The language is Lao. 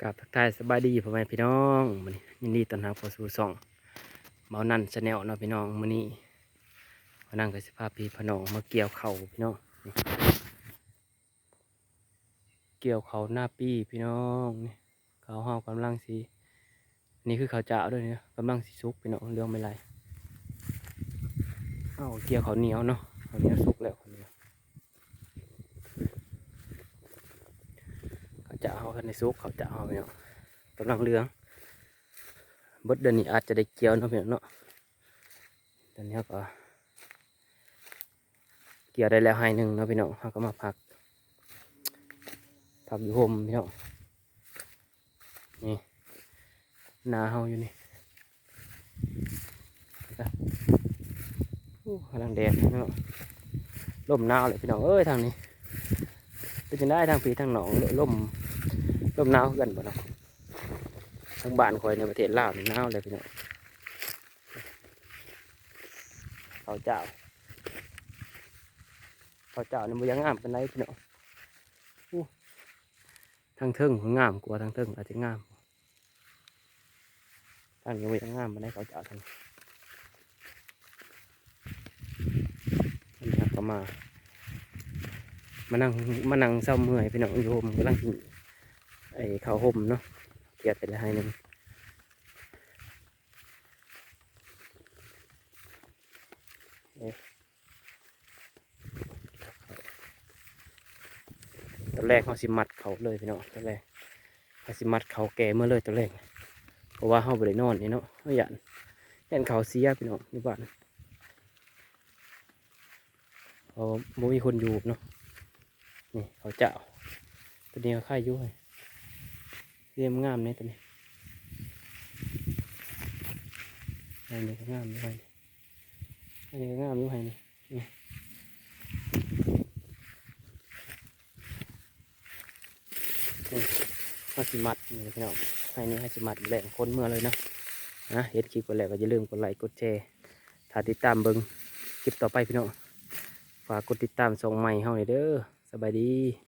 ກາບທັກທາຍສະບາຍດີພໍ່ແມ່ພີ່ນ້ອງ ມື້ນີ້ຍິນດີຕ້ອນຮັບເຂົ້າສູ່ຊ່ອງເບົານັນ Channel ເນາະພີ່ນ້ອງ. ມື້ນີ້ເບົານັນກໍຊິພາພີ່ພານ້ອງມາກ່ຽວເຂົ້າພີ່ນ້ອງ ນີ້ ກ່ຽວເຂົ້ານາປີພີ່ນ້ອງ. ນີ້ເຂົ້າເຮົາກຳລັງຊິ ນີ້ຄືເຂົ້າຈ້າວເດີ ນີ້ກຳລັງຊິສຸກພີ່ນ້ອງ ເຫຼືອງໄມໄລ່. ເຮົາກ່ຽວເຂົ້າໜຽວເນາະ ເຂົ້າໜຽວສຸກແລ້ວ ເຂົ້າໜຽວ ເຂົ້າຈ້າວເຮົາທັນໄດ້ສຸກ ເຂົ້າຈ້າວເຮົາພີ່ນ້ອງ ກຳລັງເຫຼືອງ. ເບິດເດືອນນີ້ອາດຈະໄດ້ກ່ຽວເນາະພີ່ນ້ອງເນາະ. ຕອນນີ້ເຮົາກໍກ່ຽວໄດ້ແລ້ວໄຮ່ໜຶ່ງເນາະພີ່ນ້ອງ ເຮົາກໍມາພັກ ພັກຢູ່ຮົ່ມພີ່ນ້ອງ. ນີ້ນາເຮົາຢູ່ນີ້ ໂອ້ ກຳລັງແດດເນາະ ລົມໜາວເລີຍພີ່ນ້ອງເອີຍ. ທາງນີ້ເປັນຈັ່ງໃດ ທາງພີ່ທາງນ້ອງ ລົມ ລົມໜາວຄືກັນບໍ່ເນາະ? ທາງບ້ານຂ້ອຍໃນປະເທດລາວນີ້ໜາວເລີຍພີ່ນ້ອງ. ເຂົ້າຈ້າວ ເຂົ້າຈ້າວນີ້ບໍ່ຢາກງາມປານໃດພີ່ນ້ອງ. ໂອ້ ທາງເທິງພຸ້ນງາມກວ່າ ທາງເທິງອາດຈະງາມ ທາງນີ້ບໍ່ຢາກງາມປານໃດ ເຂົ້າຈ້າວທາງນີ້. ອັນນີ້ເຮົາກໍມາ ມານັ່ງ ມານັ່ງເຊົາເມື່ອຍພີ່ນ້ອງ ຢູ່ຮົ່ມ ກຳລັງກິນ ໄອ້ ເຂົ້າຮົ່ມເນາະ ກ່ຽວແຕ່ລະໄຮ່ໜຶ່ງ. ຕອນແລກເຮົາຊິມັດເຂົ້າເລີຍພີ່ນ້ອງ ຕອນແລກເຮົາຊິມັດເຂົ້າແກ່ເມືອເລີຍຕອນແລກ ເພາະວ່າເຮົາບໍ່ໄດ້ນອນນີ້ເນາະ ເຮົາຢ້ານ ຢ້ານເຂົ້າເສຍພີ່ນ້ອງ ຢູ່ບ້ານ ເພາະວ່າບໍ່ມີຄົນຢູ່ເນາະ. ນີ້ເຂົ້າຈ້າວ ໂຕນີ້ກໍໄຂ່ຢູ່ ເລຍງາມແດ່ໂຕນີ້ ໄຮ່ນີ້ກໍງາມຢູ່ ໄຮ່ນີ້ ໄຮ່ນີ້ກໍງາມຢູ່ ໄຮ່ນີ້ ນີ້ ນີ້ ເຮົາຊິມັດນີ້ພີ່ນ້ອງ ໄຮ່ນີ້ເຮົາຊິມັດ ແລ້ວຄົນເມືອເລີຍເນາະ. ນະ ເຫັນຄລິບໄປແລ້ວກໍຢ່າລືມກົດໄລກົດແຊ ຖ້າຕິດຕາມເບິ່ງຄລິບຕໍ່ໄປພີ່ນ້ອງ ຝາກກົດຕິດຕາມຊ່ອງໃໝ່ເຮົານີ້ເດີ. ສະບາຍດີ.